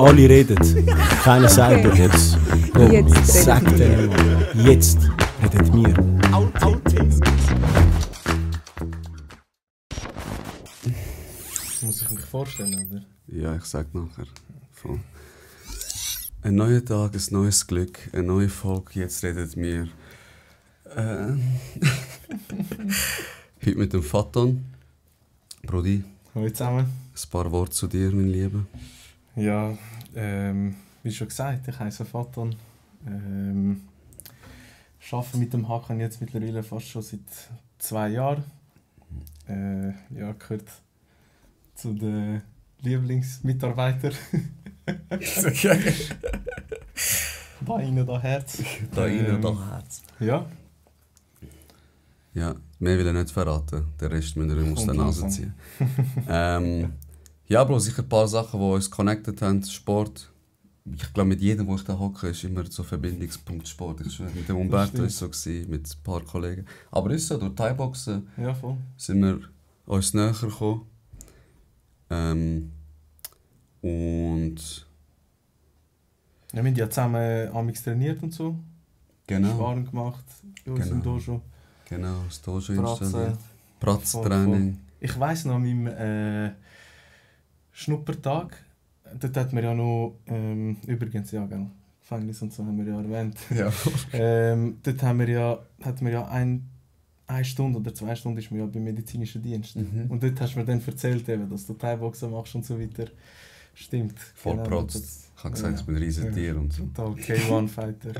Alle reden, keiner sagt Okay. jetzt. Jetzt Sag redet denen mal, jetzt redet mir. Muss ich mich vorstellen, oder? Ja, ich sag nachher. Voll. Ein neuer Tag, ein neues Glück, eine neue Folge, jetzt redet mir. Heute mit dem Faton. Brudi, Hallo zusammen. ein paar Worte zu dir, mein Lieber. Ja, wie schon gesagt, ich heiße Faton. Arbeite mit dem Hakan jetzt mittlerweile fast schon seit 2 Jahren. Ja, gehört zu den Lieblingsmitarbeitern. Da rein, da Herz. Da rein, da Herz. Ja, Ja, mehr will ich nicht verraten. Den Rest müssen wir aus der Kommt Nase langsam. ziehen. Ja, Bro, sicher ein paar Sachen, die uns connected haben. Sport. Ich glaube, mit jedem, wo ich da hocke, ist immer so Verbindungspunkt Sport. Ich schwöre, mit dem Umberto war es so, mit ein paar Kollegen. Aber ist so, durch Thai-Boxen ja, voll. sind wir uns näher gekommen. Und Ja, wir haben ja zusammen amigs trainiert und so. genau, Sparen gemacht bei uns im Genau. Dojo. genau, das Dojo Pratzen. installiert. Voll, Pratztraining. Ich weiss noch, an meinem Schnuppertag, dort hat man ja noch, übrigens, ja, gell, Gefängnis und so haben wir ja erwähnt. Ja. Dort hat man ja eine Stunde oder 2 Stunden ist man ja beim medizinischen Dienst. Mhm. Und dort hast du mir dann erzählt, eben, dass du Thai-Boxen machst und so weiter. Stimmt. Voll genau, protzt. das- Ich habe gesagt, ja. ich bin ein riesen Tier und so. Total K1-Fighter.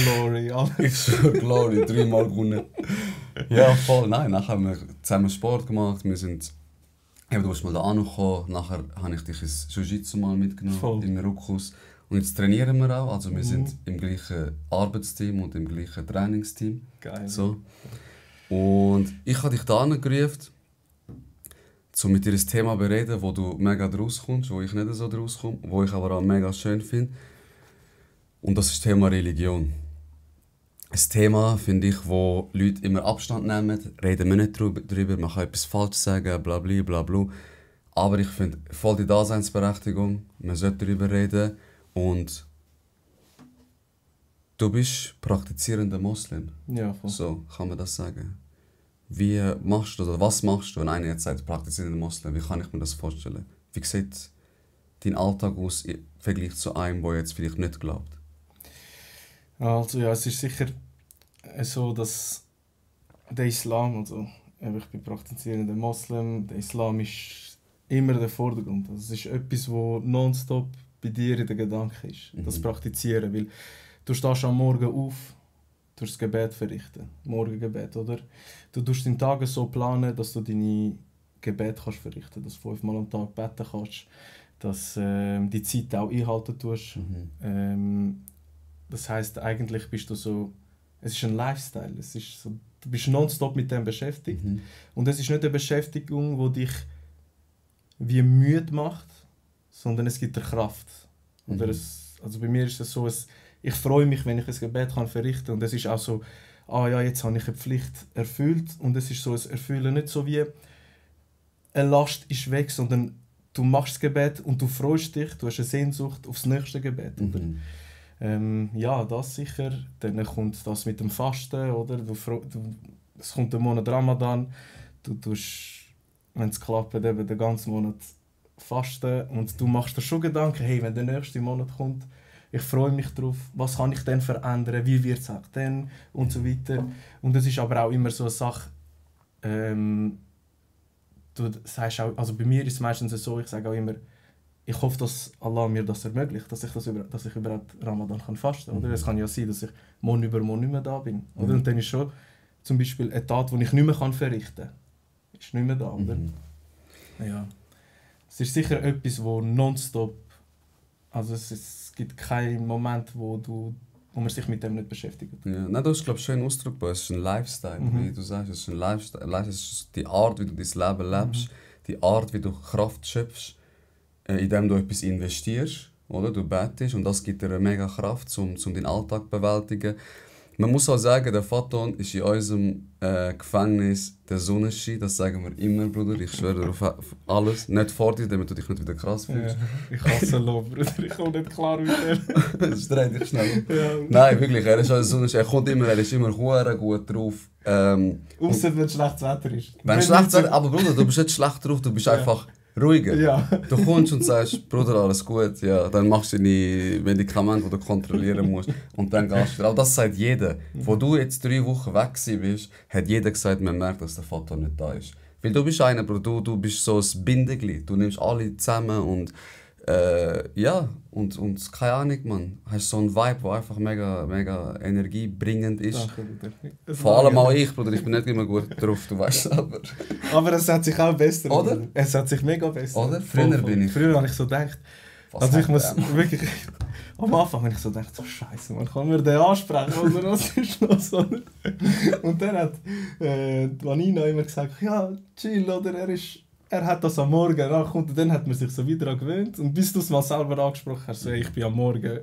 Glory, alles. Ich schwöre, Glory, 3-mal gewonnen. Ja, voll. Nein, nachher haben wir zusammen Sport gemacht. Wir sind... Eben, du bist mal da angekommen. Nachher habe ich dich ins Jiu-Jitsu mal mitgenommen, Voll. im Ruckus. Und jetzt trainieren wir auch. Also wir Mhm. sind im gleichen Arbeitsteam und im gleichen Trainingsteam. Geil. So. Und ich habe dich da angerufen, um mit dir ein Thema zu bereden, wo du mega draus kommst, wo ich nicht so draus komme, wo ich aber auch mega schön finde. Und das ist das Thema Religion. Ein Thema, finde ich, wo Leute immer Abstand nehmen, reden wir nicht drüber, man kann etwas falsch sagen, bla bla bla bla. Aber ich finde, voll die Daseinsberechtigung, man sollte darüber reden. Und du bist praktizierender Moslem. Ja, voll. So kann man das sagen. Wie machst du oder was machst du, wenn einer jetzt sagt, praktizierender Moslem? Wie kann ich mir das vorstellen? Wie sieht dein Alltag aus im Vergleich zu einem, der jetzt vielleicht nicht glaubt? Also ja, es ist sicher so, dass der Islam, also eben, ich bin praktizierender Moslem, der Islam ist immer der Vordergrund. Also es ist etwas, was nonstop bei dir in den Gedanken ist, das Praktizieren. Weil du stehst am Morgen auf, du das Gebet verrichten, Morgengebet, oder? Du tust deinen Tag so planen, dass du deine Gebet kannst verrichten, dass du 5-mal am Tag beten kannst, dass die Zeit auch einhalten tust. Das heisst, eigentlich bist du so, es ist ein Lifestyle, es ist so, du bist nonstop mit dem beschäftigt. Und es ist nicht eine Beschäftigung, die dich wie müde macht, sondern es gibt dir Kraft. Oder also bei mir ist es so, ich freue mich, wenn ich ein Gebet kann verrichten kann. Und es ist auch so, ja, jetzt habe ich eine Pflicht erfüllt. Und es ist so ein Erfüllen, nicht so wie eine Last ist weg, sondern du machst das Gebet und du freust dich, du hast eine Sehnsucht aufs nächste Gebet. Oder? Ja, das sicher. Dann kommt das mit dem Fasten, oder? Es kommt der Monat Ramadan. Du tust, wenn es klappt, eben den ganzen Monat fasten. Und du machst dir schon Gedanken, hey, wenn der nächste Monat kommt, ich freue mich drauf, was kann ich denn verändern, wie wird es auch dann und so weiter. Und es ist aber auch immer so eine Sache, du sagst auch, also bei mir ist es meistens so, ich sage auch immer, ich hoffe, dass Allah mir das ermöglicht, dass ich überhaupt Ramadan kann fasten. Oder? Es kann ja sein, dass ich morgen übermorgen nicht mehr da bin. Oder? Und dann ist schon zum Beispiel eine Tat, die ich nicht mehr verrichten kann. Ist nicht mehr da. Oder? Ja. Es ist sicher etwas, wo nonstop, also es gibt keinen Moment, wo man sich mit dem nicht beschäftigt. Ja, nein, du hast, glaube ich, schön ausgedrückt. Es ist ein Lifestyle, wie du sagst. Es ist ein Lifestyle. Es ist die Art, wie du dein Leben lebst, die Art, wie du Kraft schöpfst, indem du etwas investierst, oder? Du betest und das gibt dir eine mega Kraft, um deinen Alltag zu bewältigen. Man muss auch sagen, der Phaton ist in unserem Gefängnis der Sonnenschein. Das sagen wir immer, Bruder. Ich schwöre auf alles. Nicht vor dir, damit du dich nicht wieder krass fühlst. Ja, ich hasse Lob, Bruder. Ich komme nicht klar mit dem. Streng dich schnell. Ja. Nein, wirklich. Er ist unser Sonnenschein. Er ist immer hure gut drauf. Außer wenn schlechtes Wetter ist. Wenn schlechtes Wetter, aber Bruder, du bist nicht schlecht drauf, du bist einfach ruhiger. Ja. Du kommst und sagst, Bruder, alles gut, ja, dann machst du deine Medikamente, die du kontrollieren musst und dann gehst du wieder. Aber das sagt jeder. Wo du jetzt 3 Wochen weg bist, hat jeder gesagt, man merkt, dass der Vater nicht da ist. Weil du bist einer, Bruder, du bist so ein Bindeglied. Du nimmst alle zusammen und ja, und keine Ahnung, man. Hast so einen Vibe, der einfach mega energiebringend ist. Danke, Bruder. Vor allem auch ich, Bruder, ich bin nicht immer gut drauf, du weißt es aber. Aber es hat sich auch besser. Oder? Es hat sich mega besser. Oder? Früher bin ich. Früher habe ich so gedacht. Was Also ich hat muss der? wirklich. Am Anfang habe ich so gedacht, so Scheiße, man kann mir den ansprechen oder was ist los, oder? Und dann hat Vanina immer gesagt, ja, chill, oder? Er hat das am Morgen nachkommt und dann hat man sich so wieder daran gewöhnt. Und bis du es mal selber angesprochen hast, so, ich bin am Morgen,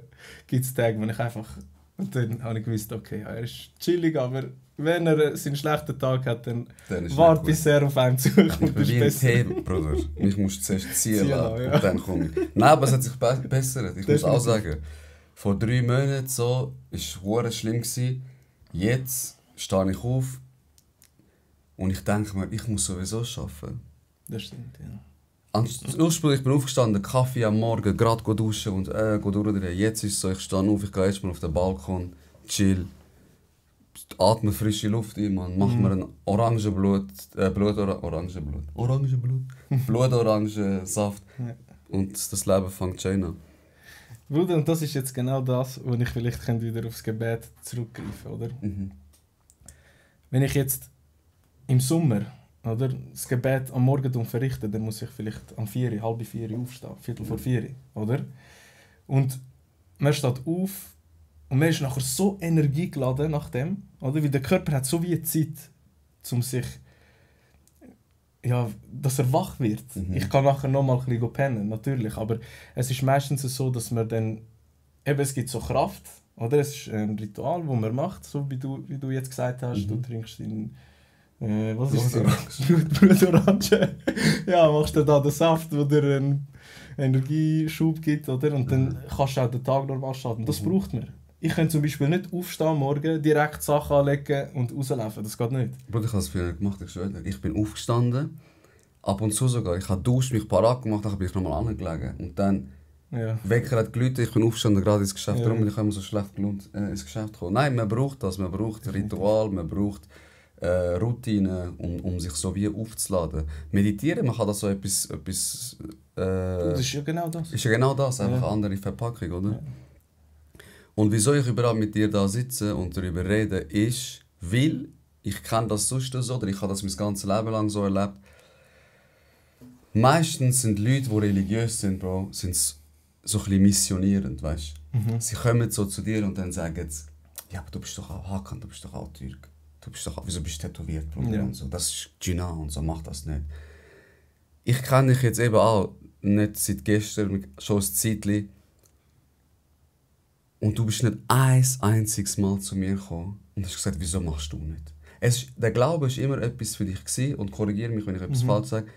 gibt es Tage, wenn ich einfach... Und dann habe ich gewusst, okay, ja, er ist chillig, aber wenn er seinen schlechten Tag hat, dann ist wart nicht bis er auf einem zukommt. Ich bin Das ist wie ein besser. Tee, Bruder. Mich musst du zuerst ziehen Ziehen lassen lassen, ja. und dann komme ich. Nein, aber es hat sich gebessert. Ich muss auch Definitiv. sagen, vor 3 Monaten so, war es verdammt schlimm gewesen. Jetzt stehe ich auf und ich denke mir, ich muss sowieso arbeiten. Das stimmt, ja. Ursprünglich bin ich aufgestanden, Kaffee am Morgen, gerade duschen und durchdrehen. Jetzt ist es so, ich stehe auf, ich gehe erstmal auf den Balkon, chill, atme frische Luft ein, man, mach mir einen Blutorangensaft Ja. und das Leben fängt schön an. Bruder, und das ist jetzt genau das, wo ich vielleicht wieder aufs Gebet zurückgreifen, oder? Mhm. Wenn ich jetzt im Sommer, oder, das Gebet am Morgen verrichte, dann muss ich vielleicht um 4, halb 4 aufstehen, Viertel vor 4, oder? Und man steht auf und man ist nachher so energiegeladen nach dem, oder? Weil der Körper hat so wie Zeit, um sich, ja, dass er wach wird. Mhm. Ich kann nachher noch mal ein bisschen pennen, natürlich, aber es ist meistens so, dass man dann, eben, es gibt so Kraft, oder? Es ist ein Ritual, das man macht, so wie du jetzt gesagt hast, du trinkst den was ist das? Blutorange. Ja, machst du da den Saft, der dir einen Energieschub gibt, oder? Und dann kannst du auch den Tag normal starten. Das braucht man. Ich kann zum Beispiel nicht aufstehen am Morgen, direkt Sachen anlegen und rauslaufen. Das geht nicht. Bruder, ich habe das früher gemacht, ich schwöre. Ich bin aufgestanden, ab und zu sogar. Ich habe duscht, mich parat gemacht, dann bin ich nochmal angelegen. Und dann, Ja. Wecker hat geläutet, ich bin aufgestanden, gerade ins Geschäft. Ja. Darum bin ich immer so schlecht gelohnt ins Geschäft gekommen. Nein, man braucht das. Man braucht Ritual, man braucht Routine, um sich so wie aufzuladen. Meditieren, man kann das so etwas Das ist ja genau das. ist ja genau das, einfach Ja. eine andere Verpackung, oder? Ja. Und wieso ich überall mit dir da sitze und darüber rede, ist, weil ich kenne das sonst so, oder ich habe das mein ganzes Leben lang so erlebt. Meistens sind Leute, die religiös sind, Bro, sind so ein bisschen missionierend, weißt du? Sie kommen so zu dir und dann sagen sie, ja, aber du bist doch auch Hakan, du bist doch auch Türk. Du bist doch, wieso bist du tätowiert, Bruder? Ja. Und so. Das ist Dschina und so, mach das nicht. Ich kenne dich jetzt eben auch nicht seit gestern, schon ein Zeitchen. Und du bist nicht ein einziges Mal zu mir gekommen und hast gesagt, wieso machst du nicht? Der Glaube war immer etwas für dich gewesen, und korrigiere mich, wenn ich etwas falsch sage.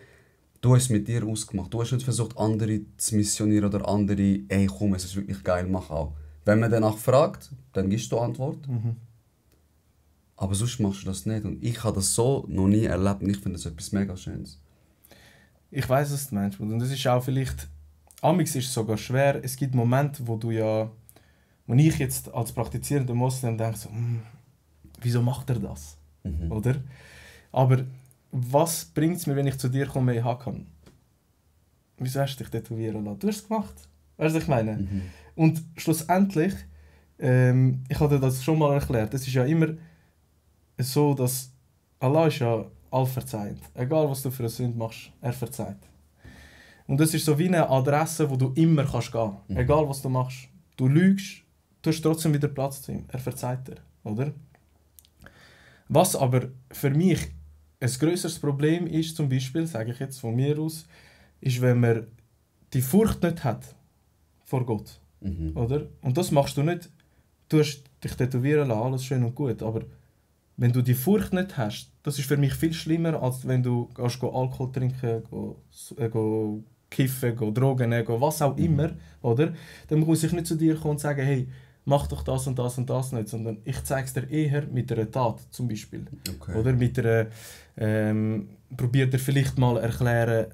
Du hast es mit dir ausgemacht. Du hast nicht versucht, andere zu missionieren oder andere, ey komm, es ist wirklich geil, mach auch. Wenn man danach fragt, dann gibst du Antwort. Aber sonst machst du das nicht. Und ich habe das so noch nie erlebt und ich finde das etwas mega Schönes. Ich weiss, was du meinst. Und das ist auch vielleicht... Amix ist es sogar schwer. Es gibt Momente, wo ich jetzt als praktizierender Moslem denke, so, wieso macht er das? Oder? Aber was bringt es mir, wenn ich zu dir komme, hey Hakan? Wieso hast du dich tätowieren lassen? Du hast es gemacht. Weißt du, was ich meine? Und schlussendlich, ich hatte das schon mal erklärt, es ist ja immer so, dass Allah ist ja allverzeihend. Egal was du für eine Sünde machst, er verzeiht. Und das ist so wie eine Adresse, wo du immer kannst gehen. Egal was du machst. Du lügst, du hast trotzdem wieder Platz zu ihm. Er verzeiht dir, oder? Was aber für mich ein grösseres Problem ist, zum Beispiel, sage ich jetzt von mir aus, ist, wenn man die Furcht nicht hat vor Gott. Oder? Und das machst du nicht. Du hast dich tätowieren lassen, alles schön und gut, aber wenn du die Furcht nicht hast, das ist für mich viel schlimmer, als wenn du gehst, Alkohol trinken, go kiffen, go Drogen nehmen, go was auch immer, oder? Dann muss ich nicht zu dir kommen und sagen, hey, mach doch das und das und das nicht, sondern ich zeige es dir eher mit einer Tat zum Beispiel. Okay. Oder mit einer, probier dir vielleicht mal erklären,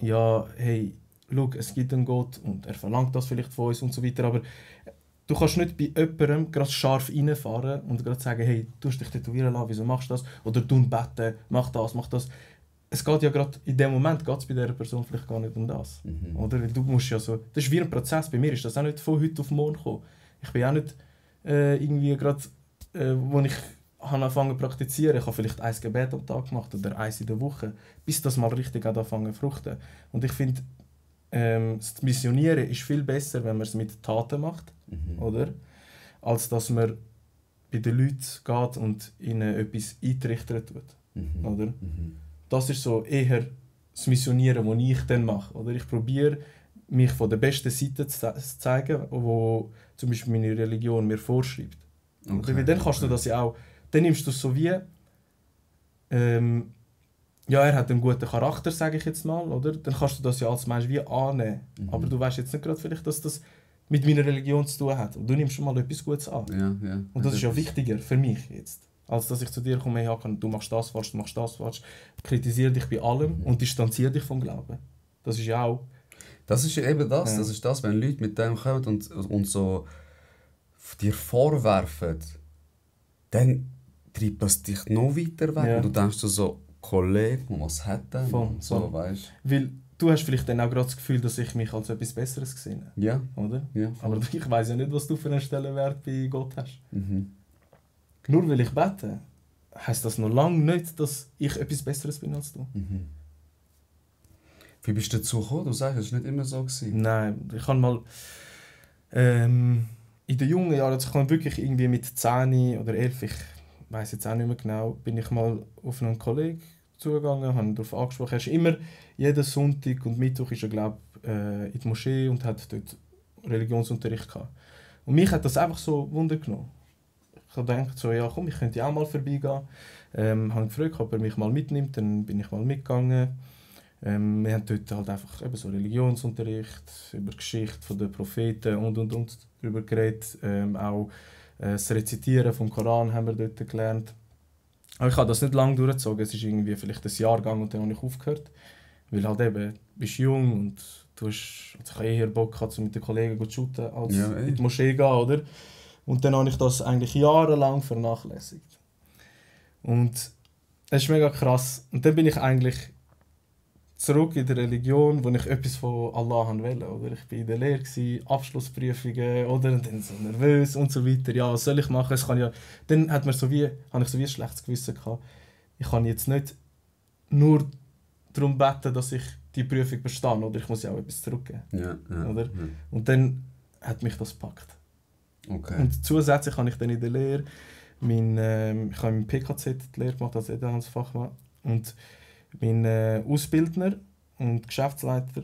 ja, hey, schau, es gibt einen Gott und er verlangt das vielleicht von uns und so weiter, aber du kannst nicht bei jemandem gerade scharf reinfahren und gerade sagen, hey, du hast dich tätowieren lassen, wieso machst du das? Oder du beten, mach das, mach das. Es geht ja gerade, in dem Moment geht es bei dieser Person vielleicht gar nicht um das. Oder? Weil du musst ja so, das ist wie ein Prozess, bei mir ist das auch nicht von heute auf morgen gekommen. Ich bin auch nicht irgendwie gerade, wo ich angefangen zu praktizieren, ich habe vielleicht ein Gebet am Tag gemacht oder eins in der Woche, bis das mal richtig angefangen zu fruchten. Und ich finde, das Missionieren ist viel besser, wenn man es mit Taten macht, oder? Als dass man bei den Leuten geht und ihnen etwas eintrichtern tut. Oder? Das ist so eher das Missionieren, das ich dann mache. Oder? Ich probiere, mich von der besten Seite zu zeigen, wo zum Beispiel meine Religion mir vorschreibt. Okay, weil dann kannst du das ja auch, dann nimmst du es so wie, ja, er hat einen guten Charakter, sage ich jetzt mal, oder? Dann kannst du das ja als Mensch wie annehmen. Aber du weißt jetzt nicht gerade vielleicht, dass das mit meiner Religion zu tun hat. Und du nimmst schon mal etwas Gutes an. Ja. Und das ist ja wichtiger für mich jetzt, als dass ich zu dir komme, hey, du machst das falsch, du machst das falsch. Kritisiere dich bei allem und distanziere dich vom Glauben. Das ist ja auch... Das ist ja eben das. Ja. Das ist das, wenn Leute mit dem kommen und so dir vorwerfen, dann treibt das dich noch weiter weg. Ja. Und du denkst so, Kollege, was hat der? So, weißt. Weil du hast vielleicht dann auch gerade das Gefühl, dass ich mich als etwas Besseres gesehen habe. Ja. Oder? Ja. Aber ich weiss ja nicht, was du für einen Stellenwert bei Gott hast. Nur weil ich bete, heisst das noch lange nicht, dass ich etwas Besseres bin als du. Wie bist du dazu gekommen? Du sagst, es war nicht immer so gewesen. Nein, ich habe mal in den jungen Jahren, also ich habe wirklich irgendwie mit 10 oder 11, ich weiss jetzt auch nicht mehr genau, bin ich mal auf einen Kollegen zugegangen, habe ihn darauf angesprochen. Er ist immer, jeden Sonntag und Mittwoch ist er, glaube in die Moschee und hat dort Religionsunterricht gehabt. Und mich hat das einfach so Wunder genommen. Ich habe gedacht, so, ja komm, ich könnte auch mal vorbeigehen. Habe gefragt, ob er mich mal mitnimmt, dann bin ich mal mitgegangen. Wir haben dort halt einfach eben so Religionsunterricht, über die Geschichte der Propheten und darüber geredet. Auch das Rezitieren vom Koran haben wir dort gelernt. Aber ich habe das nicht lange durchgezogen, es ist irgendwie vielleicht ein Jahr gegangen und dann habe ich aufgehört. Weil halt eben, du bist jung und du hast, also ich habe eher Bock gehabt, mit den Kollegen zu shooten, als in die Moschee zu gehen, oder? Und dann habe ich das eigentlich jahrelang vernachlässigt. Und es ist mega krass. Und dann bin ich eigentlich zurück in der Religion, wo ich etwas von Allah wollte. Oder? Ich war in der Lehre, Abschlussprüfungen, oder? Und dann so nervös und so weiter. Ja, was soll ich machen? Es kann ja... Dann habe ich so wie ein schlechtes Gewissen gehabt. Ich kann jetzt nicht nur darum beten, dass ich die Prüfung bestehe, oder? Ich muss ja auch etwas zurückgeben. Ja, oder? Ja. Und dann hat mich das gepackt. Okay. Und zusätzlich habe ich dann in der Lehre ich habe im PKZ die Lehre gemacht als Edelhandelsfachmann. Und mein Ausbildner und Geschäftsleiter,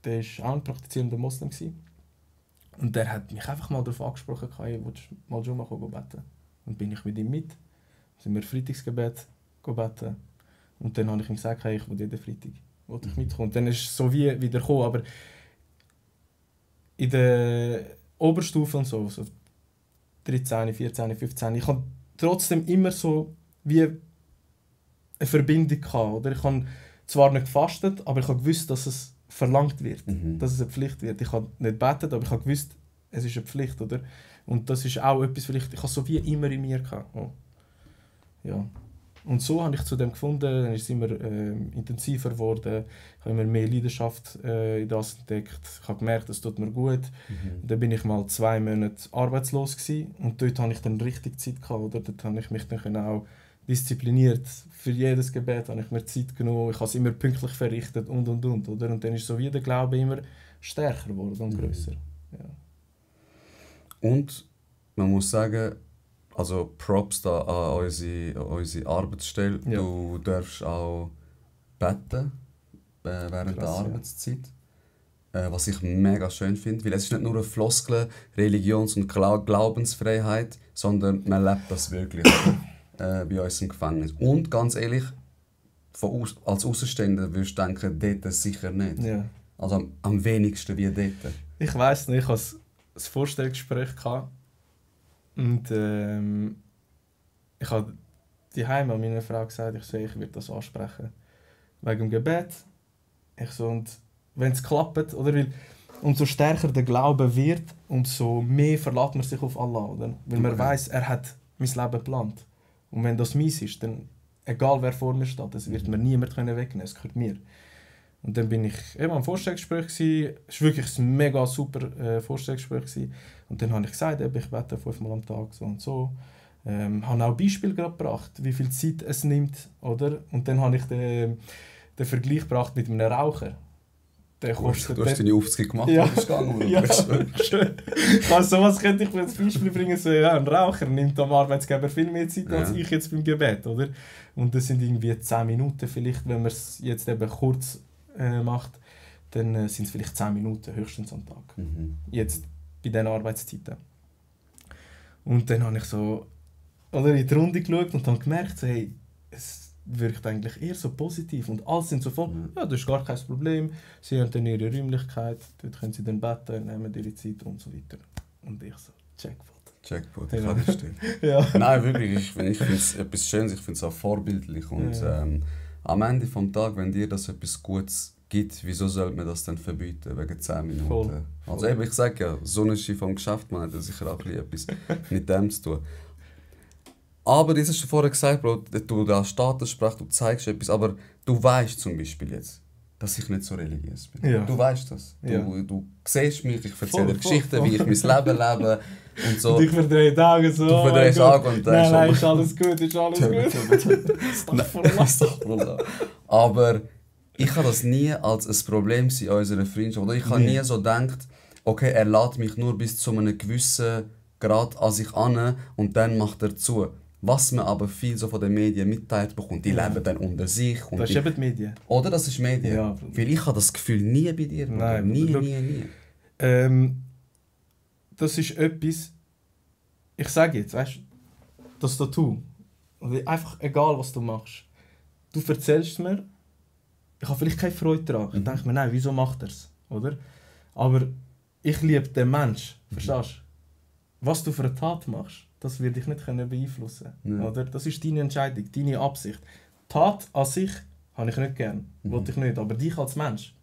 der war auch ein praktizierender Moslem. Und der hat mich einfach mal darauf angesprochen, hey, willst du mal Juma beten? Und bin ich mit ihm mit. Sind wir Freitagsgebet beten. Und dann habe ich ihm gesagt, hey, ich will jeden Freitag mitkommen. Und dann ist es so wie wieder gekommen. Aber in der Oberstufe und so 13, 14, 15, ich habe trotzdem immer so wie eine Verbindung gehabt, oder? Ich habe zwar nicht gefastet, aber ich habe gewusst, dass es verlangt wird, dass es eine Pflicht wird. Ich habe nicht gebetet, aber ich habe gewusst, es ist eine Pflicht, oder? Und das ist auch etwas, vielleicht, ich habe so wie immer in mir gehabt. Oh. Ja. Und so habe ich zu dem gefunden, dann ist es immer intensiver geworden, ich habe immer mehr Leidenschaft in das entdeckt, ich habe gemerkt, es tut mir gut. Dann bin ich mal 2 Monate arbeitslos gewesen, und dort hatte ich dann richtig Zeit gehabt, oder? Dort habe ich mich dann auch diszipliniert, für jedes Gebet habe ich mir Zeit genommen, ich habe es immer pünktlich verrichtet und, oder? Und dann ist so wie der Glaube immer stärker geworden und grösser. Ja. Und man muss sagen, also Props da an unsere Arbeitsstelle. Ja. Du darfst auch beten während der Arbeitszeit. was ich mega schön finde, weil es ist nicht nur eine Floskel, Religions- und Glaubensfreiheit, sondern man lebt das wirklich bei uns im Gefängnis. Und ganz ehrlich, als Außenstehender würdest du denken, dort sicher nicht. Ja. Also am wenigsten wie dort. Ich weiss nicht, ich hatte ein Vorstellungsgespräch und ich habe daheim an meiner Frau gesagt, ich werde das ansprechen. Wegen dem Gebet. Ich so, und wenn es klappt, oder? Weil umso stärker der Glaube wird, umso mehr verlässt man sich auf Allah, oder? Weil man weiss, er hat mein Leben geplant. Und wenn das meins ist, dann, egal wer vor mir steht, das wird mir niemand wegnehmen können, es gehört mir. Und dann bin ich eben am Vorstellungsgespräch gsi. Es war wirklich ein mega super Vorstellungsgespräch gsi. Und dann habe ich gesagt, ich bete 5-mal am Tag so und so. Habe auch Beispiele gebracht, wie viel Zeit es nimmt, oder? Und dann habe ich den Vergleich gebracht mit einem Raucher. Der kostet, du hast deine Aufzüge gemacht ja. und bist gegangen. Ja, schön. Also sowas könnte ich mir als Beispiel bringen. So, ja, ein Raucher nimmt am Arbeitsgeber viel mehr Zeit als ich jetzt beim Gebet, oder? Und das sind irgendwie 10 Minuten vielleicht, wenn man es jetzt eben kurz macht, dann sind es vielleicht 10 Minuten höchstens am Tag. Jetzt bei diesen Arbeitszeiten. Und dann habe ich so in die Runde geschaut und habe gemerkt, so, hey, es wirkt eigentlich eher so positiv. Und alle sind so voll, ja, das ist gar kein Problem. Sie haben dann ihre Räumlichkeit, dort können sie dann beten, nehmen ihre Zeit und so weiter. Und ich so, Jackpot, ich kann das stehen. Ja. Nein, wirklich, ich finde es etwas Schönes, ich finde es auch vorbildlich. Und am Ende des Tages, wenn dir das etwas Gutes gibt, wieso sollte man das dann verbieten, wegen 10 Minuten? Voll. Also eben, ich sage ja, Sonnenschein vom Geschäft, man hat ja sicher auch etwas mit dem zu tun. Aber das hast du vorher gesagt, Bro, du da Status sprichst, du zeigst etwas, aber du weißt zum Beispiel jetzt, dass ich nicht so religiös bin. Ja. Du weißt das. Ja. Du siehst mich, ich erzähle dir Voll, Geschichten, voll. wie ich mein Leben lebe und so. Und ich verdrehe die Augen so. Du verdrehst Augen und denkst, nein, ist alles gut, ist alles gut. Astaghfirullah. Aber ich habe das nie als ein Problem in unserer Freundschaft. Oder ich habe nie so gedacht, okay, er lädt mich nur bis zu einem gewissen Grad an sich an und dann macht er zu. Was man aber viel so von den Medien mitteilt bekommt, die leben dann unter sich. Und das ist eben die Medien. Oder das ist Medien. Ja. Weil ich habe das Gefühl nie bei dir. Nein, nie. Das ist etwas, ich sage jetzt, weißt du, das Tattoo, einfach egal was du machst, du erzählst es mir, ich habe vielleicht keine Freude daran. Ich denke mir, nein, wieso macht er es? Oder? Aber ich liebe den Mensch, verstehst du? Was du für eine Tat machst, das wird dich nicht beeinflussen können. Ja. Oder? Das ist deine Entscheidung, deine Absicht. Tat an sich habe ich nicht gern, wollte ich nicht, aber dich als Mensch,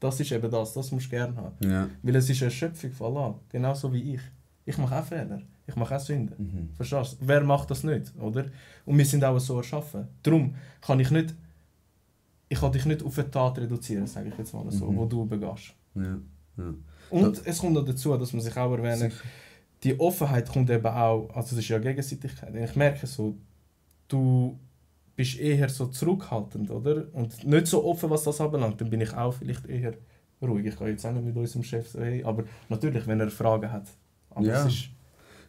das ist eben das musst du gerne haben. Ja. Weil es ist eine Schöpfung von Allah, genauso wie ich. Ich mache auch Fehler, ich mache auch Sünden. Verstehst du? Wer macht das nicht, oder? Und wir sind auch so erschaffen. Darum kann ich kann dich nicht auf eine Tat reduzieren, sage ich jetzt mal so, wo du begehst. Ja. Und es kommt noch dazu, dass man sich auch erwähnt, die Offenheit kommt eben auch, also das ist ja Gegenseitigkeit. Ich merke so, du bist eher so zurückhaltend, oder? Und nicht so offen, was das anbelangt, dann bin ich auch vielleicht eher ruhig. Ich kann jetzt auch nicht mit unserem Chef so, hey, aber natürlich, wenn er Fragen hat. Aber Ja. das ist,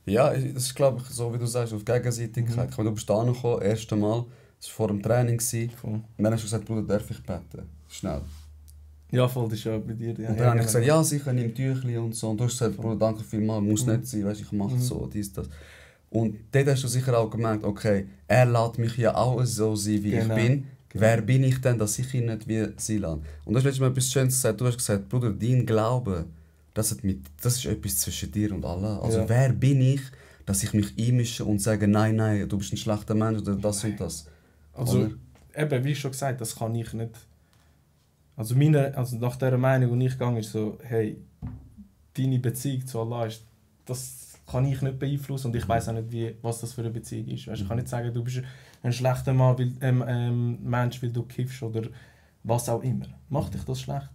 Ja, das ist, glaube ich, so wie du sagst, auf Gegenseitigkeit. Ich meine, du bist da gekommen, das erste Mal, das war vor dem Training. voll. Und dann hast du gesagt, Bruder, darf ich beten? Schnell. Ja, voll, das ist ja bei dir. Und dann habe ich gesagt, ja, sicher, nimm Tüchli und so. Und du hast gesagt, Bruder, danke vielmals, muss nicht sein, weißt, ich mache so, dies, das. Und dort hast du sicher auch gemerkt, okay, er lässt mich ja auch so sein, wie Genau. ich bin. Wer bin ich denn, dass ich ihn nicht wie sie lasse? Und das ist mir etwas Schönes gesagt. Du hast gesagt, Bruder, dein Glaube, das ist etwas zwischen dir und Allah. Also wer bin ich, dass ich mich einmische und sage, nein, du bist ein schlechter Mensch oder das und das. Also, Oder? eben, wie schon gesagt, das kann ich nicht. Also nach dieser Meinung, die ich gegangen ist so, hey, deine Beziehung zu Allah ist, das kann ich nicht beeinflussen und ich weiß auch nicht, was das für eine Beziehung ist. Weißt, ich kann nicht sagen, du bist ein schlechter Mann, Mensch, weil du kiffst oder was auch immer. Macht dich das schlecht?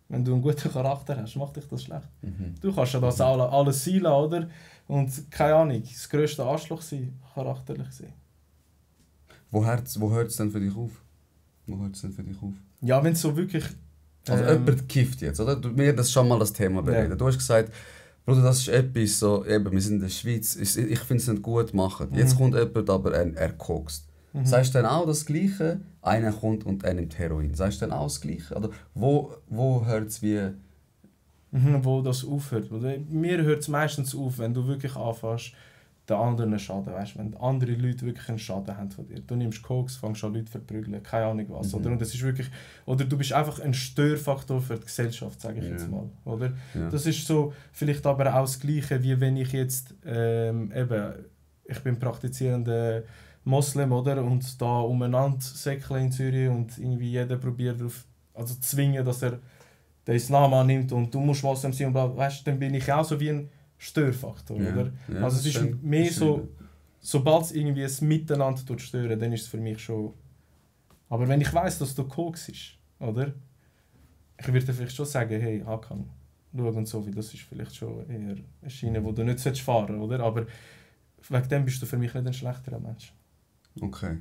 Wenn du einen guten Charakter hast, macht dich das schlecht. Du kannst ja das alles sein lassen, oder? Und keine Ahnung, das grösste Arschloch sein, charakterlich sein. Wo hört es denn für dich auf? Ja, wenn es so wirklich... Also jemand kifft jetzt, oder? Wir haben das schon mal das Thema bereden. Ja. Du hast gesagt, Bruder, das ist etwas so, eben, wir sind in der Schweiz, ich finde es nicht gut machen. Jetzt kommt jemand, aber er kokst. Sagst du dann auch das Gleiche? Einer kommt und er nimmt Heroin. Sagst du dann auch das Gleiche? Oder wo hört es wie... Wo das aufhört. Oder? Mir hört es meistens auf, wenn du wirklich anfängst, den anderen Schaden, weißt, wenn andere Leute wirklich einen Schaden haben von dir. Du nimmst Koks, fängst an Leute zu verprügeln, keine Ahnung was. Oder? Und das ist wirklich, oder du bist einfach ein Störfaktor für die Gesellschaft, sage ich jetzt mal. Oder? Ja. Das ist so, vielleicht aber auch das Gleiche, wie wenn ich jetzt, ich bin praktizierender Moslem, oder? Und da umeinander säckeln in Zürich und irgendwie jeder probiert darauf, also zwingen, dass er den Islam annimmt und du musst Moslem sein und bla, weißt, dann bin ich auch so wie ein Störfaktor, oder? Ja, Also es ist mehr so, sobald es irgendwie ein Miteinander stören, dann ist es für mich schon... Aber wenn ich weiss, dass du Koks ist, oder? Ich würde vielleicht schon sagen, hey, Hakan, schau und so, wie das ist vielleicht schon eher eine Schiene, wo du nicht fahren solltest, oder? Aber wegen dem bist du für mich nicht ein schlechterer Mensch. Okay.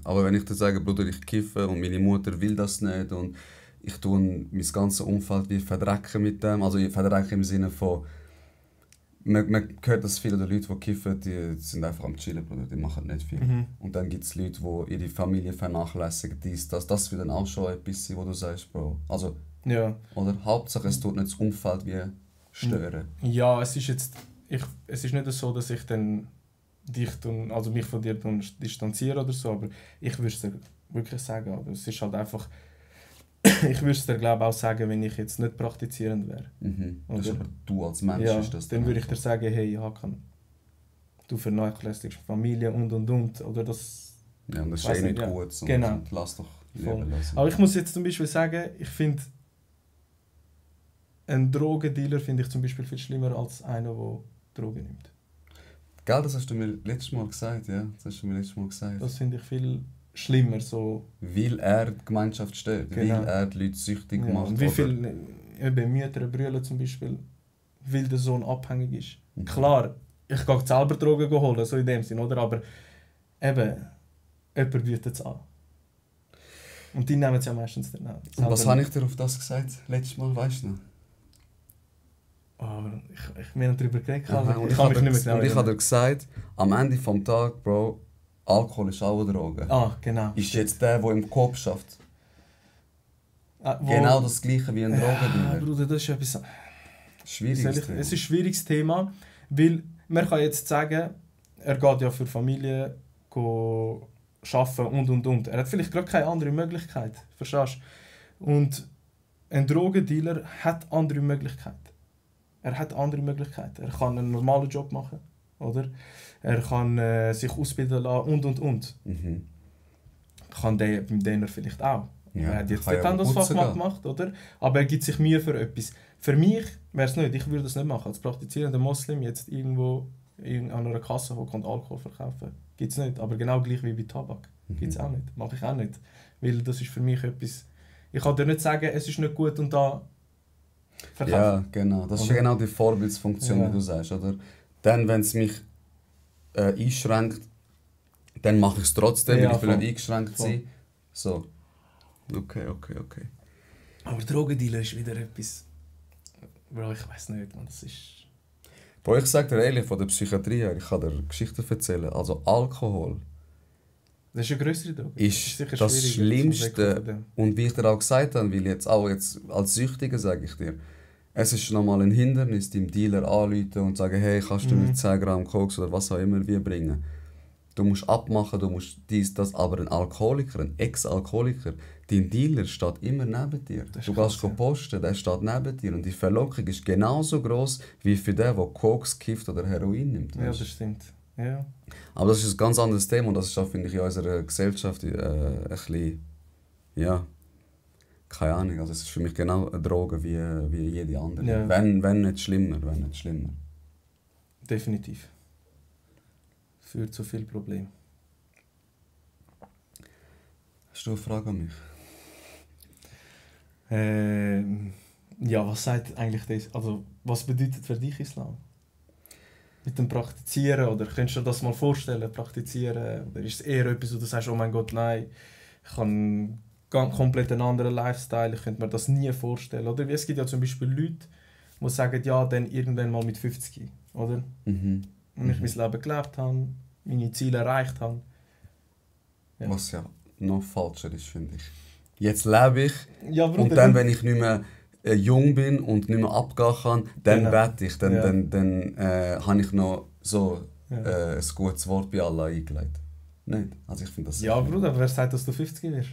Aber wenn ich dir sage, Bruder, ich kiffe und meine Mutter will das nicht und ich tue mein ganzes Umfeld wie verdrecken mit dem, also ich verdrecke im Sinne von, man hört, dass viele der Leute, die kiffen, die sind einfach am Chillen, Bruder, die machen nicht viel. Und dann gibt es Leute, die ihre Familie vernachlässigen, das wird dann auch schon etwas sein, wo du sagst, Bro, also, ja. Oder Hauptsache es tut nicht das Umfeld wie stören. Ja, es ist nicht so, dass ich dann also mich von dir distanziere oder so, aber ich würde es dir wirklich sagen, aber es ist halt einfach, ich würde es dir glaube auch sagen, wenn ich jetzt nicht praktizierend wäre. Das ist aber du als Mensch ja, ist das dann würde ich dir sagen, hey Hakan, du vernachlässigst Familie und, oder das... Ja, und das ist nicht gut, so. Genau. Lass doch leben lassen. Aber ich muss jetzt zum Beispiel sagen, ich finde, ein Drogendealer finde ich zum Beispiel viel schlimmer als einer, der Drogen nimmt. Gell, das hast du mir letztes Mal gesagt, ja. Das finde ich viel schlimmer, so... Weil er die Gemeinschaft stört, genau. Weil er die Leute süchtig ja, macht. Und wie viele Mütter brüllen zum Beispiel, weil der Sohn abhängig ist. Klar, ich gehe selber Drogen holen, so in dem Sinn, oder? Aber eben, jemand bietet es an. Und die nehmen es ja meistens dann auch. Und was habe ich dir auf das gesagt, letztes Mal, weißt du noch? Oh, wir haben darüber geredet, und ich habe dir gesagt, am Ende des Tages, Bro, Alkohol ist auch eine Droge. Ah, genau. Ist jetzt der im Kopf schafft. Genau das Gleiche wie ein Drogendealer. Ja, Bruder, das ist etwas... Schwieriges Thema. Es ist ein schwieriges Thema, weil man kann jetzt sagen, er geht ja für Familie arbeiten und. Er hat vielleicht gerade keine andere Möglichkeit, verstehst du? Und ein Drogendealer hat andere Möglichkeiten. Er kann einen normalen Job machen, oder? Er kann sich ausbilden lassen und. Kann der beim Däner vielleicht auch. Ja, er hat jetzt nicht das Fach gemacht, oder? Aber er gibt sich Mühe für etwas. Für mich wäre es nicht, ich würde das nicht machen. Als praktizierender Moslem jetzt irgendwo an einer Kasse hocken und Alkohol verkaufen. Gibt es nicht, aber genau gleich wie bei Tabak. Gibt es auch nicht, mache ich auch nicht. Weil das ist für mich etwas... Ich kann dir nicht sagen, es ist nicht gut und da verkaufen. Ja, genau. Das ist genau die Vorbildsfunktion, wie du sagst. Oder? Dann, wenn es mich einschränkt, dann mache ich es trotzdem, weil ich will nicht eingeschränkt sein. So. Okay. Aber Drogendealer ist wieder etwas... Bro, ich weiß nicht, man, das ist... Bro, ich sag dir ehrlich, von der Psychiatrie her, ich kann dir Geschichten erzählen. Also Alkohol... Das ist eine grössere Droge. Ist das Schlimmste. Und wie ich dir auch gesagt habe, weil jetzt als Süchtiger sage ich dir, es ist nochmal ein Hindernis, dem Dealer anrufen und sagen, hey, kannst du mir 10 Gramm Koks oder was auch immer wir bringen. Du musst abmachen, du musst dies, das, aber ein Alkoholiker, ein Ex-Alkoholiker, dein Dealer steht immer neben dir. Du gehst posten, der steht neben dir und die Verlockung ist genauso groß wie für den, der Koks kifft oder Heroin nimmt. Ja, das stimmt. Ja. Aber das ist ein ganz anderes Thema und das ist auch, finde ich, in unserer Gesellschaft ein bisschen, ja, keine Ahnung, also es ist für mich genau eine Droge wie jede andere. Ja. Wenn nicht schlimmer. Definitiv. Führt zu viel Problem. Hast du eine Frage an mich? Ja, was sagt eigentlich das? Also, was bedeutet für dich Islam? Mit dem Praktizieren, oder könntest du dir das mal vorstellen, praktizieren? Oder ist es eher etwas, wo du sagst, oh mein Gott, nein, ich habe komplett einen anderen Lifestyle, ich könnte mir das nie vorstellen. Oder es gibt ja zum Beispiel Leute, die sagen, ja, dann irgendwann mal mit 50, oder? Wenn ich mein Leben gelebt habe, meine Ziele erreicht habe, Ja. Was ja noch falscher ist, finde ich. Jetzt lebe ich Ja, Bruder, und dann, wenn ich nicht mehr jung bin und nicht mehr abgehen kann, dann Genau. bete ich. Dann, Ja. dann habe ich noch so Ja. ein gutes Wort bei Allah eingelegt. Nicht? Also ich finde das Ja, sicher. Bruder, wer sagt, dass du 50 wirst?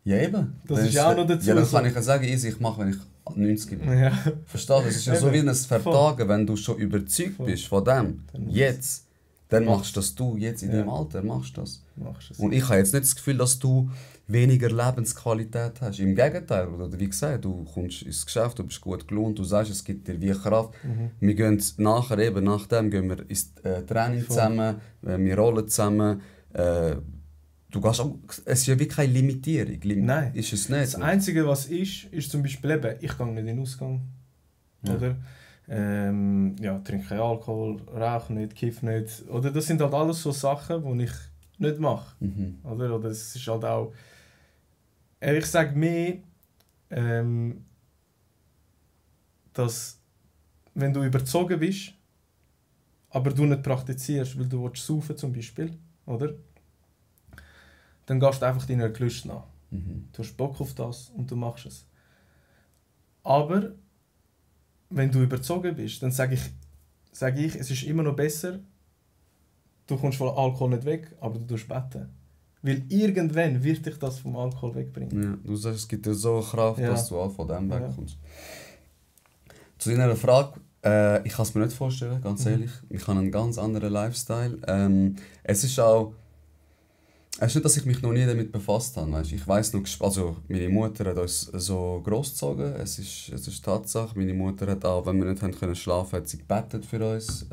Ja, eben. Das Dann ist ja auch noch dazu Ja, dann so. kann ich ja sagen, easy, ich mache, wenn ich 90 bin. Ja. Verstehst du? Es ist ja so wie Eben. ein Vertagen, wenn du schon überzeugt Voll. bist von dem, Dann jetzt, dann machst machst das du jetzt in Ja. deinem Alter, machst das. Machst es. Und ich habe jetzt nicht das Gefühl, dass du weniger Lebensqualität hast. Im Gegenteil, oder wie gesagt, du kommst ins Geschäft, du bist gut gelohnt, du sagst, es gibt dir wie Kraft. Mhm. Wir gehen nachher, eben nachdem, gehen wir ins Training Voll. zusammen, wir rollen zusammen. Du gehst auch, es ist ja wie keine Limitierung. Nein. Ist es nicht. Das Einzige, was ist zum Beispiel eben, ich gehe nicht in den Ausgang. Ja. Oder? Ja, trinke keinen Alkohol, rauche nicht, kiff nicht. Oder das sind halt alles so Sachen, die ich nicht mache. Mhm. Oder es ist halt auch... Ich sage mehr, dass wenn du überzogen bist, aber du nicht praktizierst, weil du saufen zum Beispiel, oder? Dann gehst du einfach deiner Gelüst nach. Mhm. Du hast Bock auf das und du machst es. Aber wenn du überzogen bist, dann sage ich, es ist immer noch besser, du kommst von Alkohol nicht weg, aber du tust beten. Weil irgendwann wird dich das vom Alkohol wegbringen. Ja, du sagst, es gibt dir so eine Kraft, Ja. dass du auch von dem Ja. wegkommst. Zu deiner Frage, ich kann es mir nicht vorstellen, ganz ehrlich. Ich habe einen ganz anderen Lifestyle. Es ist auch... Es ist nicht, dass ich mich noch nie damit befasst habe. Weißt? Ich weiss noch, also meine Mutter hat uns so großgezogen. Es ist Tatsache. Meine Mutter hat auch, wenn wir nicht haben können schlafen, hat sie gebetet für uns.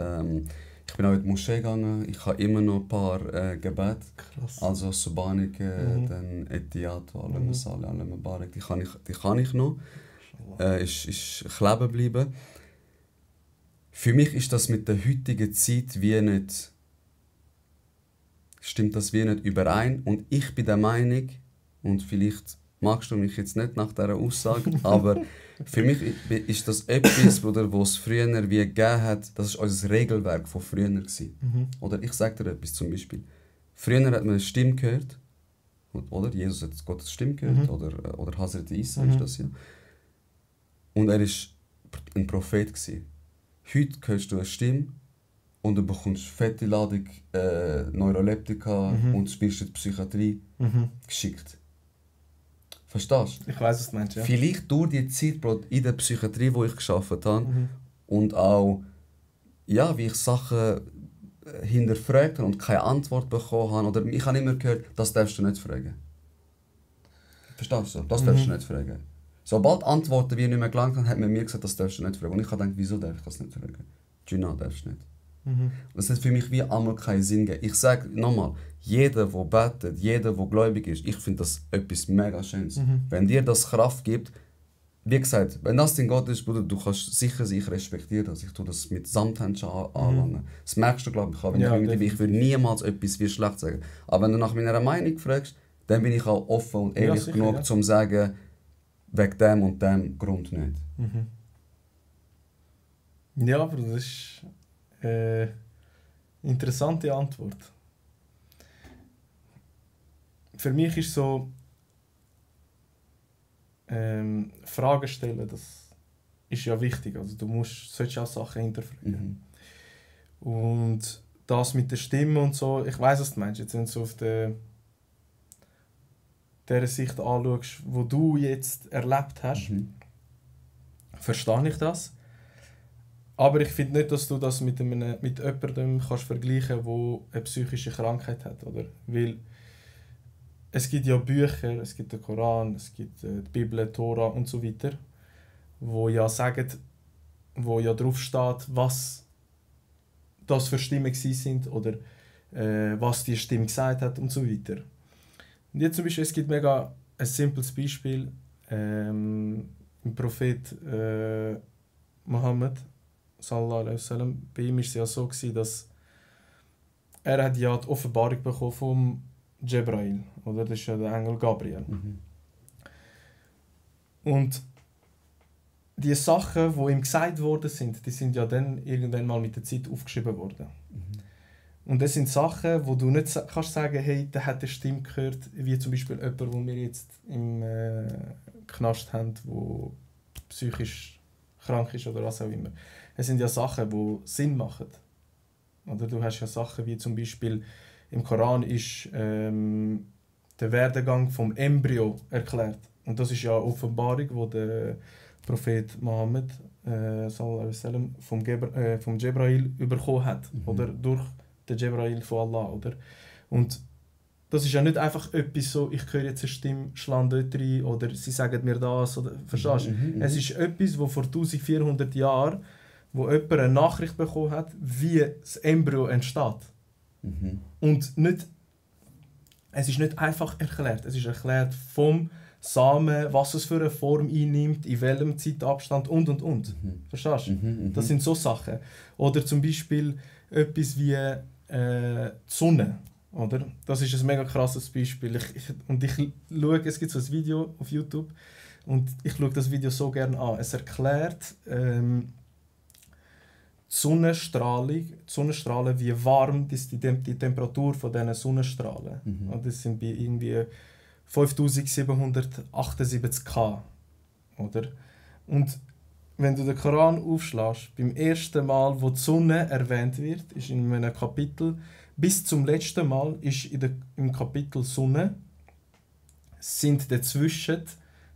Ich bin auch in die Moschee gegangen. Ich habe immer noch ein paar Gebete. Krass. Also Subanik, dann Etiyat, Al-Masali, Al-Mubarak. Die kann ich noch. Ist kleben geblieben. Für mich ist das mit der heutigen Zeit wie nicht... Stimmt das wie nicht überein. Und ich bin der Meinung, und vielleicht magst du mich jetzt nicht nach dieser Aussage, aber für mich ist das etwas, was es früher wie gegeben hat, das war unser Regelwerk von früher. Mhm. Oder ich sage dir etwas zum Beispiel. Früher hat man eine Stimme gehört, oder? Jesus hat Gottes Stimme gehört, oder Hazrat Isa ist das ja. Und er war ein Prophet gewesen. Heute hörst du eine Stimme, und du bekommst fette Ladung Neuroleptika und spielst in die Psychiatrie geschickt. Verstehst du? Ich weiss, was du meinst, ja. Vielleicht durch die Zeit Bro, in der Psychiatrie, wo ich gearbeitet habe, und auch, ja, wie ich Sachen hinterfragt habe und keine Antwort bekommen habe, oder ich habe immer gehört, das darfst du nicht fragen. Verstehst du? Das darfst du nicht fragen. Sobald Antworten wie nicht mehr gelangt haben, hat man mir gesagt, das darfst du nicht fragen. Und ich habe gedacht, wieso darf ich das nicht fragen? Gina, darfst du nicht. Das hat für mich wie einmal keinen Sinn gegeben. Ich sage nochmal, jeder, der betet, jeder, der gläubig ist, ich finde das etwas mega Schönes. Wenn dir das Kraft gibt, wie gesagt, wenn das dein Gott ist, Bruder, du kannst sicher sich respektieren. Also ich tue das mit Samthändchen anlangen. Das merkst du, glaube ich, auch. Wenn ich würde niemals etwas wie schlecht sagen. Aber wenn du nach meiner Meinung fragst, dann bin ich auch offen und ehrlich sicher, genug, um zu sagen, wegen dem und dem Grund nicht. Ja, aber das ist interessante Antwort. Für mich ist so Fragen stellen, das ist ja wichtig. Also du solltest auch Sachen hinterfragen. Und das mit der Stimme und so, ich weiss, was du meinst. Jetzt, wenn du so auf dieser Sicht anschaust, wo du jetzt erlebt hast, verstehe ich das. Aber ich finde nicht, dass du das mit jemandem kannst vergleichen kannst, der eine psychische Krankheit hat. Oder? Weil es gibt ja Bücher, es gibt den Koran, es gibt die Bibel, Tora und so weiter, wo ja sagen, wo ja drauf steht, was das für Stimmen sind oder was die Stimme gesagt hat und so weiter. Und jetzt zum Beispiel, es gibt mega ein simples Beispiel, im Prophet Mohammed sallallahu alaihi wasallam, bei ihm war es ja so gewesen, dass er hat ja die Offenbarung bekommen vom Jebrail, oder? Das ist ja der Engel Gabriel. Und die Sachen, die ihm gesagt worden sind, die sind ja dann irgendwann mal mit der Zeit aufgeschrieben worden. Und das sind Sachen, wo du nicht kannst sagen, hey, der hat eine Stimme gehört, wie zum Beispiel jemand, den wir jetzt im Knast haben, der psychisch krank ist oder was auch immer. Es sind ja Sachen, die Sinn machen. Oder du hast ja Sachen wie zum Beispiel im Koran ist der Werdegang vom Embryo erklärt. Und das ist ja eine Offenbarung, wo der Prophet Mohammed sallallahu alaihi wasallam vom Jebrail bekommen hat. Oder durch den Jebrail von Allah. Oder? Und das ist ja nicht einfach etwas so, ich höre jetzt eine Stimme, schlag dort rein oder sie sagen mir das. Oder, verstehst du? Es ist etwas, wo vor 1400 Jahren, wo jemand eine Nachricht bekommen hat, wie das Embryo entsteht. Und nicht, es ist nicht einfach erklärt. Es ist erklärt vom Samen, was es für eine Form einnimmt, in welchem Zeitabstand und. Verstehst du? Das sind so Sachen. Oder zum Beispiel etwas wie die Sonne. Oder? Das ist ein mega krasses Beispiel. Ich schaue, es gibt so ein Video auf YouTube und ich schaue das Video so gerne an. Es erklärt die Sonnenstrahlen, wie warm ist die Temperatur von diesen Sonnenstrahlen. Und das sind bei irgendwie 5778 K. Oder? Und wenn du den Koran aufschlägst, beim ersten Mal, wo die Sonne erwähnt wird, ist in einem Kapitel, bis zum letzten Mal ist im Kapitel Sonne, sind dazwischen,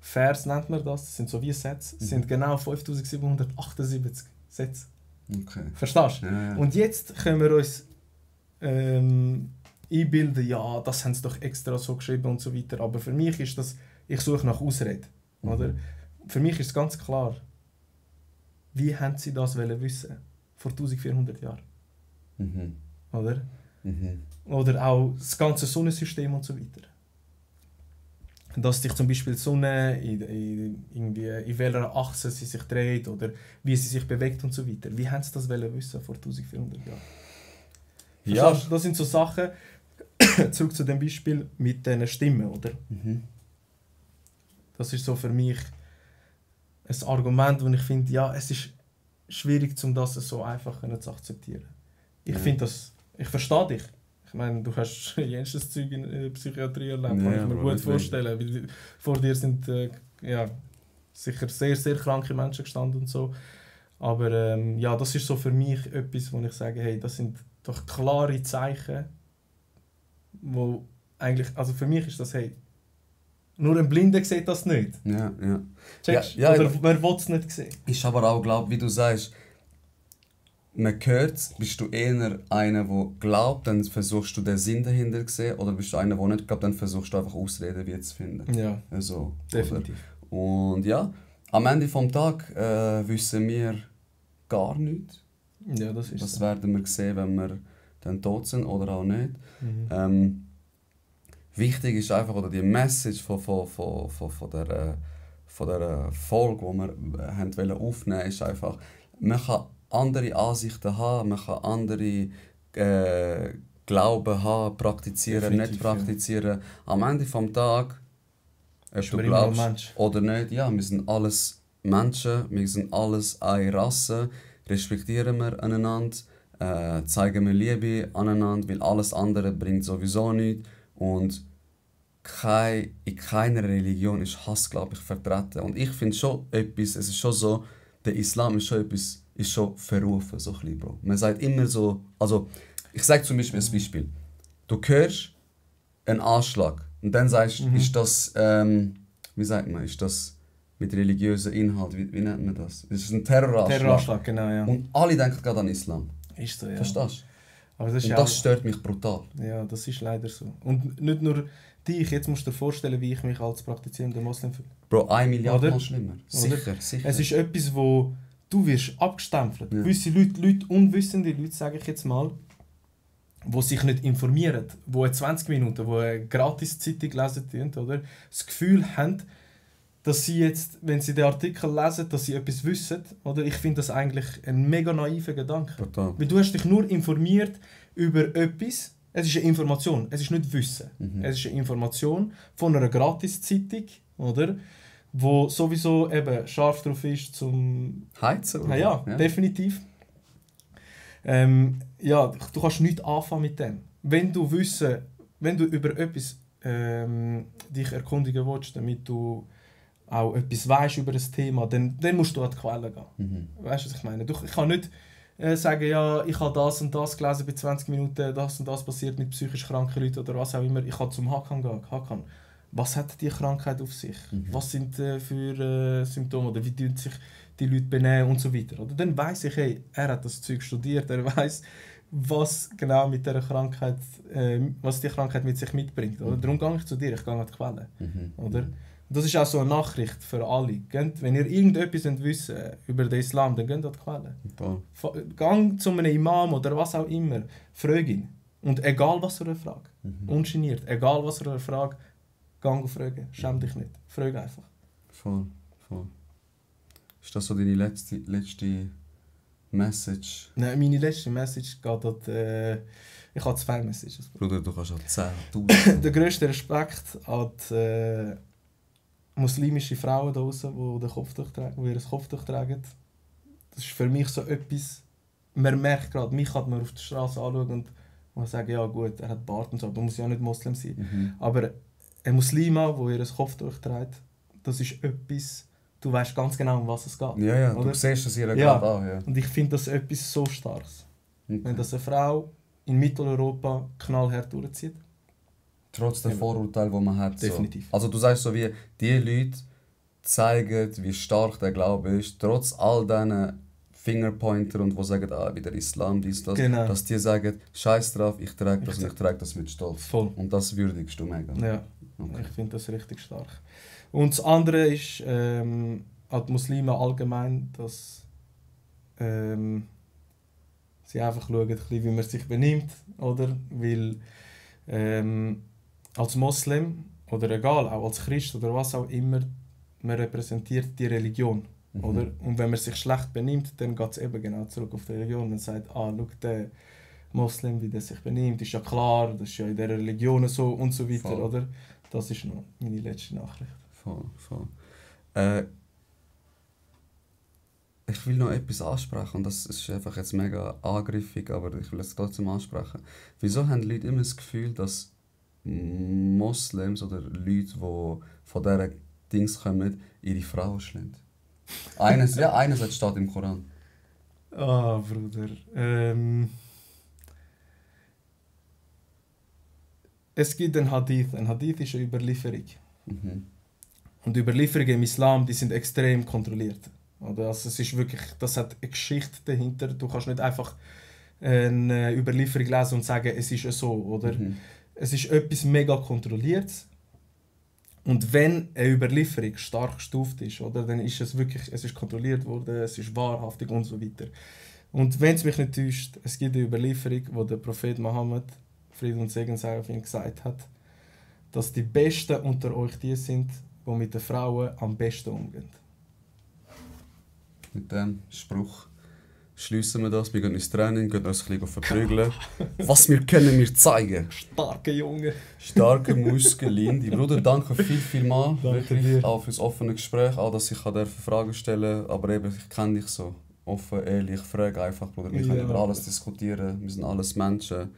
Vers nennt man das sind so wie Sätze, sind genau 5778 Sätze. Okay. Verstehst du? Ja. Und jetzt können wir uns einbilden, ja, das haben sie doch extra so geschrieben und so weiter. Aber für mich ist das, ich suche nach Ausrede. Oder? Für mich ist es ganz klar, wie haben sie das wissen vor 1400 Jahren? Oder? Oder auch das ganze Sonnensystem und so weiter. Dass sich zum Beispiel die Sonne in welcher Achse sie sich dreht oder wie sie sich bewegt und so weiter. Wie haben sie das wissen vor 1400 Jahren? Ja. Das sind so Sachen, zurück zu dem Beispiel mit diesen Stimmen, oder? Das ist so für mich ein Argument, wo ich finde, ja, es ist schwierig, um das so einfach zu akzeptieren. Ich finde das, ich verstehe dich. Ich meine, du hast jenes Zeug in der Psychiatrie erlebt, kann ich mir gut vorstellen. Weil vor dir sind sicher sehr, sehr kranke Menschen gestanden und so. Aber das ist so für mich etwas, wo ich sage, hey, das sind doch klare Zeichen, wo eigentlich, also für mich ist das, hey, nur ein Blinder sieht das nicht. Ja. Checkst? Ja, oder man will es nicht sehen. Ich aber auch glaube, wie du sagst, man hört es, bist du eher einer, der glaubt, dann versuchst du den Sinn dahinter zu sehen, oder bist du einer, der nicht glaubt, dann versuchst du einfach Ausreden, wie zu finden. Ja, also, definitiv. Oder? Und ja, am Ende des Tages wissen wir gar nichts. Ja, das ist das so. werden wir sehen, wenn wir dann tot sind oder auch nicht. Wichtig ist einfach, oder die Message von der Folge, die wir aufnehmen wollten, ist einfach, man kann andere Ansichten haben, man kann andere Glauben haben, praktizieren, definitiv, nicht praktizieren. Ja. Am Ende des Tages, ob du glaubst oder nicht, ja, wir sind alles Menschen, wir sind alles eine Rasse, respektieren wir einander, zeigen wir Liebe aneinander, weil alles andere bringt sowieso nichts. Und in keiner Religion ist Hass, glaube ich, vertreten. Und ich finde schon etwas, es ist schon so, der Islam ist schon etwas, ist schon verrufen, so ein bisschen, Bro. Man sagt immer so, also ich sage zum Beispiel ein Beispiel. Du hörst einen Anschlag und dann sagst du, ist das, wie sagt man, ist das mit religiösem Inhalt, wie nennt man das? Das ist ein Terroranschlag. Terroranschlag, genau, ja. Und alle denken gerade an Islam. Ist so, ja. Verstehst du? Aber das ist und das stört mich brutal. Ja, das ist leider so. Und nicht nur dich, jetzt musst du dir vorstellen, wie ich mich als praktizierender Moslem fühle. Bro, 1 Milliarde Mal schlimmer. Sicher. Es ist etwas, wo du wirst abgestempelt. Ja. Gewisse Leute, unwissende Leute, sage ich jetzt mal, die sich nicht informieren, die in 20 Minuten, die eine Gratis-Zeitung lesen, oder, das Gefühl haben, dass sie jetzt, wenn sie den Artikel lesen, dass sie etwas wissen. Oder? Ich finde das eigentlich ein mega naiver Gedanke. Total. Weil du hast dich nur informiert über etwas. Es ist eine Information, es ist nicht Wissen. Es ist eine Information von einer Gratis-Zeitung, oder? Wo sowieso eben scharf drauf ist zum Heizen. Ja, definitiv. Ja, du kannst nichts anfangen mit dem. Wenn du über etwas dich erkundigen willst, damit du auch etwas weißt über das Thema, dann musst du an die Quelle gehen. Weißt du, was ich meine? Ich kann nicht sagen, ja, ich habe das und das gelesen bei 20 Minuten, das und das passiert mit psychisch kranken Leuten oder was auch immer. Ich kann zum Hakan gehen. Hakan, was hat die Krankheit auf sich? Was sind für Symptome? Oder wie tun sich die Leute benehmen und so weiter? Oder dann weiss ich, hey, er hat das Zeug studiert, er weiss, was genau mit dieser Krankheit, was die Krankheit mit sich mitbringt. Oder? Darum gehe ich zu dir, ich gehe an die Quelle. Oder? Das ist auch so eine Nachricht für alle. Geht, wenn ihr irgendetwas wissen über den Islam, dann geht an die Quelle. Gang zu einem Imam oder was auch immer, frag ihn. Und egal was für eine Frage, ungeniert, egal was für eine Frage, gang und frage. Schäm dich nicht, frag einfach. Voll. Ist das so deine letzte Message? Nein, meine letzte Message geht an ich habe 2 Messages. Bruder, du kannst an 10'000. Der grösste Respekt an die muslimische Frauen da draussen, die ihr Kopftuch tragen. Das ist für mich so etwas, man merkt gerade, mich kann man auf der Straße anschauen und sagen, ja gut, er hat Bart und so, du musst ja nicht Moslem sein. Aber eine Muslima, die ihr Kopftuch trägt, das ist etwas, du weißt ganz genau, um was es geht. Ja, oder? Du siehst das ihr ja. gerade an. Ja. Und ich finde das etwas so Starkes. Okay. Wenn das eine Frau in Mitteleuropa knallhart durchzieht. Trotz der Vorurteile, die man hat. Definitiv. So. Also du sagst so, wie die Leute zeigen, wie stark der Glaube ist, trotz all diesen Fingerpointer und die sagen, wieder Islam, dies, das, genau. dass die sagen, scheiß drauf, ich trage das und ich trage das mit Stolz. Voll. Und das würdigst du mega. Ja, okay. Ich finde das richtig stark. Und das andere ist an die Muslime allgemein, dass sie einfach schauen, wie man sich benimmt, oder? Weil als Moslem oder egal, auch als Christ oder was auch immer, man repräsentiert die Religion. Oder? Und wenn man sich schlecht benimmt, dann geht es eben genau zurück auf die Religion. Man sagt, schau, der Moslem, wie der sich benimmt, ist ja klar, das ist ja in der Religion so und so weiter. Voll. Oder? Das ist noch meine letzte Nachricht. Voll. Ich will noch etwas ansprechen und das ist einfach jetzt mega angriffig, aber ich will es trotzdem ansprechen. Wieso haben die Leute immer das Gefühl, dass Moslems oder Leute, die von dieser Dings kommen, ihre Frauen schlagen? Eines steht im Koran. Bruder. Es gibt einen Hadith. Ein Hadith ist eine Überlieferung. Und Überlieferungen im Islam, die sind extrem kontrolliert. Also es ist wirklich, das hat eine Geschichte dahinter. Du kannst nicht einfach eine Überlieferung lesen und sagen, es ist so, oder? Es ist etwas mega Kontrolliertes. Und wenn eine Überlieferung stark gestuft ist, oder, dann ist es wirklich, es ist kontrolliert worden, es ist wahrhaftig und so weiter. Und wenn es mich nicht täuscht, es gibt eine Überlieferung, wo der Prophet Mohammed, Friede und Segen sei auf ihn, gesagt hat, dass die Besten unter euch die sind, die mit den Frauen am besten umgehen. Mit dem Spruch schliessen wir das. Wir gehen ins Training, gehen uns ein bisschen verprügeln. Was wir können, wir zeigen. Starke Junge. Starke Muskeln. Bruder, danke viel mal. Danke wirklich dir. auch für das offene Gespräch, auch dass ich Fragen stellen darf. Aber eben, ich kenne dich so. Offen, ehrlich, ich frage einfach, Bruder. Wir können über alles diskutieren. Wir sind alles Menschen.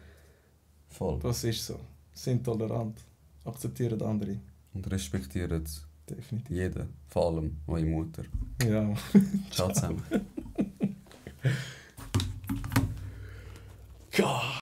Voll. Das ist so. Sind tolerant. Akzeptieren andere. Und respektieren Definitiv. jeden. Vor allem eure Mutter. Ja. Ciao zusammen. God.